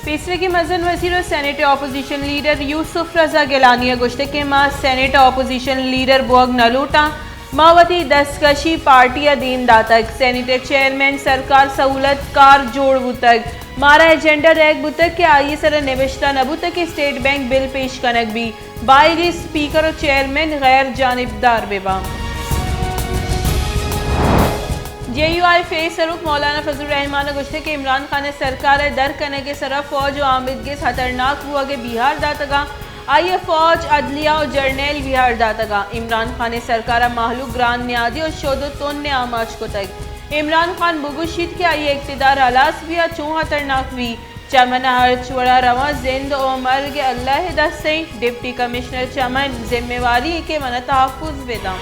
پیسریگیں مزن وزیر ءُ سینیٹ ءِ اپوزیشن لیڈر یوسف رضا گیلانی ءَ گوشتگ کہ ما سینیٹ ءِ اپوزیشن لیڈر بوگ نہ لوٹاں، ما وتی دستکشی پارٹی ءَ دیم داتگ، سینیٹ ءِ چیئرمین سرکار سہولت کار جوڑ بوتگ، مارا ایجنڈا دئیگ بوتگ کہ آئی ءِ سرا نبشتہ نہ بوتگ کہ اسٹیٹ بینک بل پیش کنگ بیت۔ بائیگیں اسپیکر ءُ چیئرمین غیر جانبدار بہ باں۔ جے یو آئی ءِ پیسروک مولانا فضل الرحمان ءَ گوشتگ کہ عمران خان ءِ سرکار ءِ در کنگ ءِ سرا فوج ءُ آمدگس ہترناک بوگ ءِ بیہار داتگاں، آئی ءَ فوج، عدلیہ ءُ جرنیل بیہار داتگاں۔ عمران خان ءِ سرکار ءَ مہلوک گران نیادی ءُ شد ءُ تن ءِ آماچ کتگ۔ عمران خان بگوشیت کہ آئی ءِ اقتدار ہلاس بیت، چون ہترناک بیت۔ چمن ءَ ہرچ وڑا رواں، زند ءُ مرگ اللہ ءِ دست ءَ اِنت، ڈپٹی کمشنر چمن، ذمہ واری اِنت کہ من ءَ تحفظ بہ داں۔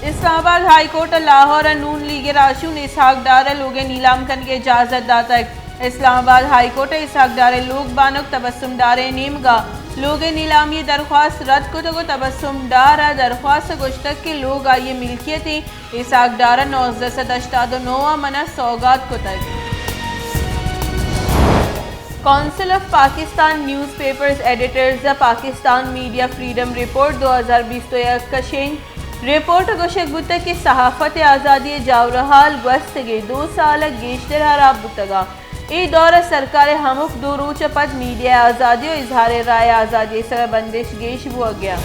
اسلام آباد ہائی کورٹ ءَ لاہور ءَ نون لیگ ءِ راہشون اسحاق ڈار ءَ لوگ ءِ نیلام کنگ ءِ اجازت داتگ۔ اسلام آباد ہائی کورٹ ءَ اسحاق ڈار ءِ لوگ بانک تبسم ڈار ءِ نیمگ ءَ لوگ ءِ نیلامی ءِ درخواست رد کتگ ءُ تبسم ڈار ءَ درخواست ءَ گوشتگ کہ لوگ آئی ءِ ملکیت اِنت، اسحاق ڈار ءَ نوزدہ سد ہشتاد ءُ نو ءَ من ءَ سوگات کتگ۔ Council of Pakistan news papers editors ءَ پاکستان میڈیا فریڈم رپورٹ دو ہزار بیست ءُ یک ءِ شنگ۔ رپورٹ ءَ گوشگ بوتگ کہ صحافت ءِ آزادی ءِ جاورحال گوستگیں دو سال ءَ گیشتر ہراب بوتگ ءُ اے دور ءَ سرکار ءِ ہمک دو روچ ءَ پد میڈیا ءِ آزادی ءُ اظہار رائے ءِ آزادی ءِ سرا بندش گیش بوگ ءَ۔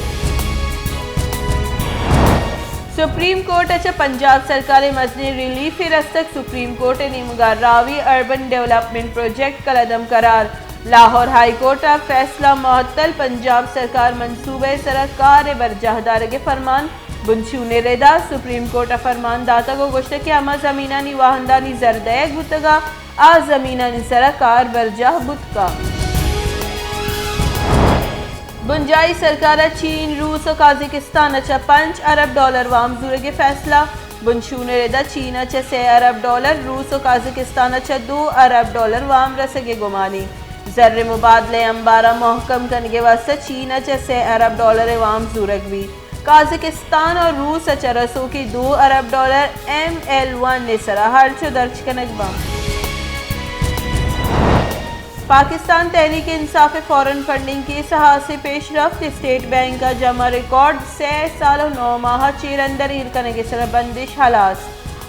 سپریم کورٹ ءَ چہ پنجاب سرکار ءِ مزنیں ریلیفے رستگ، سپریم کورٹ ءِ نیمگ ءَ راوی اربن ڈیولپمنٹ پروجیکٹ کلعدم قرار، لاہور ہائی کورٹ ءِ فیصلہ معطل، پنجاب سرکار منصوبہ ءِ سرا کار ءِ برجاہ دارگ ءِ فرمان۔ بنشون ءِ ردا سپریم کورٹ ءَ فرمان داتگ ءُ گوشتگ کہ ہما زمینانی واہندانی زر دئیگ بوتگ ءُ آ زمینانی سرا کار برجاہ بوت کنت۔ بنجاہی سرکار ءَ چین، روس ءُ قازقستان ءَ چہ پنچ ارب ڈالر وام زورگ ءِ فیصلہ۔ بنشون ءِ ردا چین ءَ چہ سے ارب ڈالر، روس ءُ قازقستان ءَ چہ دو ارب ڈالر وام رسگ ءِ گمانی۔ زر ءِ مبادلہ ءِ امبار ءَ مہکم کنگ ءِ واستہ چین ءَ چہ سے ارب ڈالر ءِ وام زورگ بیت۔ قازقستان ءُ روس ءَ چہ رسوکی دو ارب ڈالر ایم ایل ون ءِ سرا ہرچ ءُ درچ کنگ بنت۔ پاکستان تحریک انصاف ءِ فارن فنڈنگ کیس ءَ ہاسیں پیش رفت، اسٹیٹ بینک ءَ جمع ریکارڈ سے سال ءُ نو ماہ ءَ چیر اندر ایر کنگ ءِ سرا بندش ہلاس۔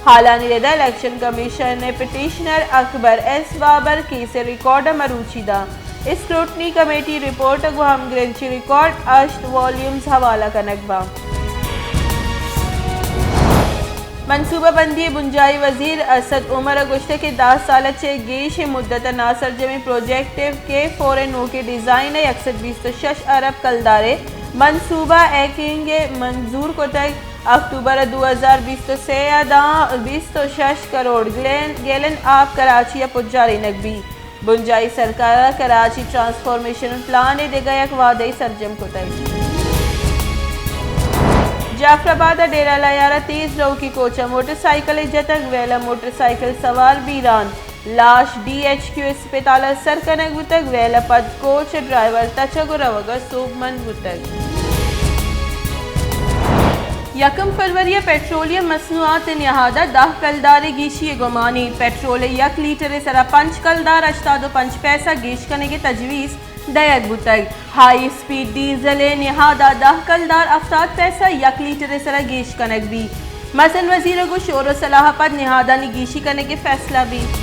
ہالانی ردا الیکشن کمیشن ءِ پٹیشنر اکبر ایس بابر کیس ءِ ریکارڈ ءَ مروچی داں۔ اسکروٹنی کمیٹی رپورٹ ءَ گوں ہمگرنچی ریکارڈ ہشت والیومز حوالہ کنگ باں۔ منصوبہ بندی ءِ بنجاہی وزیر اسد عمر ءَ گوشتگ کہ دہ سال ءَ چہ گیش ءِ مدت ءَ ناسرجمیں پروجیکٹ ءِ کے فور ءِ نوکیں ڈیزائن ءَ یک سد بیست ءُ شش ارب کلدار ءِ منصوبہ ہیکنگ ءَ منظور کتگ۔ اکتوبر ءَ دو ہزار بیست ءُ سے ءَ داں بیست ءُ شش کروڑ گلین، گیلن آپ کراچی ءَ پجارینگ بیت۔ بنجاہی سرکار ءَ کراچی ٹرانسفارمیشن پلان ءِ دگہ یک وعدہ ءَ سرجم کتگ۔ جعفر آباد ءَ ڈیرہ لیار ءَ تیز روکی کوچ ءَ موٹر سائیکلے جتگ، ویل ءَ موٹر سائیکل سوار بیران۔ لاش ڈی ایچ کیو اسپتال ءَ سر کنگ بوتگ، ویل ءَ پد کوچ ءِ ڈرائیور تچگ ءُ روگ ءَ سوبمند بوتگ۔ یکم فروری ءَ پٹرولیم مصنوعات ءِ نہاد ءَ دہ کلدار ءِ گیشی ءِ گمانی، پٹرول ءِ یک لیٹر ءِ سرا پنچ کلدار ہشتاد ءُ پنچ پیسہ گیش کنگ ءِ تجویز دئیگ بوتگ۔ ہائی اسپیڈ ڈیزل ءِ نہاد ءَ دہ کلدار ہفتاد پیسہ یک لیٹر ءِ سرا گیش کنگ بیت۔ مزن وزیر ءَ گوں شور ءُ صلاح ءَ پد نہادانی گیشی کنگ ءِ فیصلہ بیت۔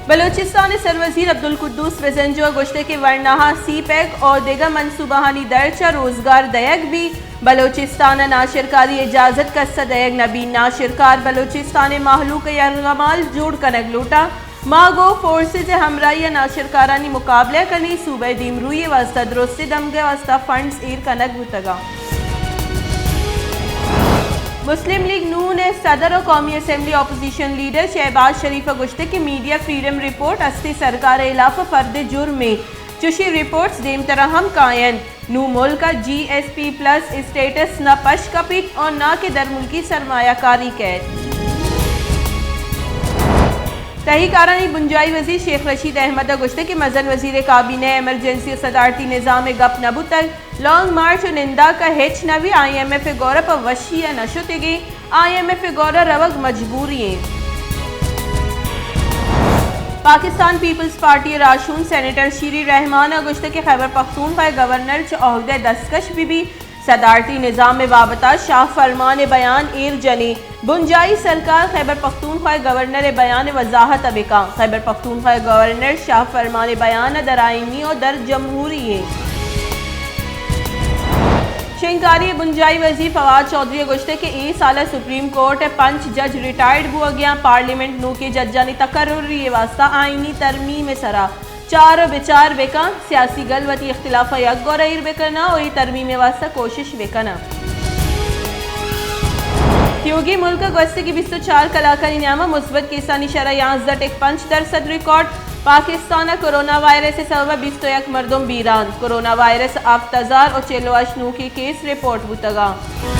بلوچستان ءِ سروزیر عبدالقدوس بزنجو ءَ گوشتگ کہ ورناہا سی پیک ءُ دگہ منصوبہانی درچ ءَ روزگار دئیگ بیت۔ بلوچستان ءَ ناشرکاری اجازت کس ءَ دئیگ نہ بیت۔ ناشرکار بلوچستان ءِ مہلوک ءِ یرغمال جوڑ کنگ لوٹاں۔ ما گوں فورسز ءِ ہمراہی ءَ ناشرکارانی مقابلہ ءَ کنیں، صوبہ ءِ دیمروئی ءِ واستہ درستیں دمگ ءِ واستہ فنڈز ایر کنگ بوتگ انت۔ مسلم لیگ نون ءِ صدر ءُ قومی اسمبلی اپوزیشن لیڈر شہباز شریف ءَ گوشتگ کہ میڈیا فریڈم رپورٹ ہستیں سرکار ءِ ہلاپ ءَ فرد ءِ جرمے، چشیں رپورٹس دیمتر ءَ ہم کاینت۔ نوں ملک ءَ جی ایس پی پلس اسٹیٹس نہ پش کپیت ءُ نہ کہ درملکی سرمایہ کاری کئیت۔ تہی کارانی بنجاہی وزیر شیخ رشید احمد ءَ گوشتگ کہ مزن وزیر ءِ کابینہ ءِ ایمرجنسی ءُ صدارتی نظام ءِ گپ نہ بوتگ۔ لانگ مارچ ءُ ننداک ءَ ہچ نہ بیت، آئی ایم ایف ءِ گور ءَ پہ وشی ءَ نہ شتگیں۔ آئی ایم ایف ءِ گور ءَ روگ مجبوری ایں۔ پاکستان پیپلز پارٹی ءِ راہشون سینیٹر شیری رحمان ءَ گوشتگ کہ خیبر پختونخوا ءِ گورنر چہ عہدہ ءَ دستکش بہ بی، صدارتی نظام ءِ بابت ءَ شاہ فرمان ءِ بیان ایر جنی، بنجاہی سرکار خیبر پختونخوا ءِ گورنر ءِ بیان ءِ وضاحت ءَ بکن، خیبر پختونخوا ءِ گورنر شاہ فرمان ءِ بیان ءَ در آئینی ءُ در جمہوری ایں۔ شنگکاری ءِ بنجاہی وزیر فواد چوہدری ءَ گوشتگ کہ اے سال ءَ سپریم کورٹ ءِ پنچ جج ریٹائرڈ بوگیاں، پارلیمنٹ نوکیں ججانی تقرری ءِ واستہ آئینی ترمیم ءِ سرا چار ءُ بچار بکن، سیاسی گل وتی اختلاف ءَ یک گور ءَ ایر بکناں ءُ اے ترمیم ءِ واستہ کوشش بکناں۔ تیوگیں ملک ءَ گوستگیں بیست ءُ چار کلاکانی نیام ءَ مثبت کیسانی شرح یازدہ ٹک پنچ درسد ریکارڈ، پاکستان ءَ کرونا وائرس ءِ سبب ءَ بیست ءُ یک مردم بیران، کرونا وائرس ءِ ہفت ہزار ءُ چل ءُ ہشت نوکیں کیس رپورٹ بوتگ اَنت۔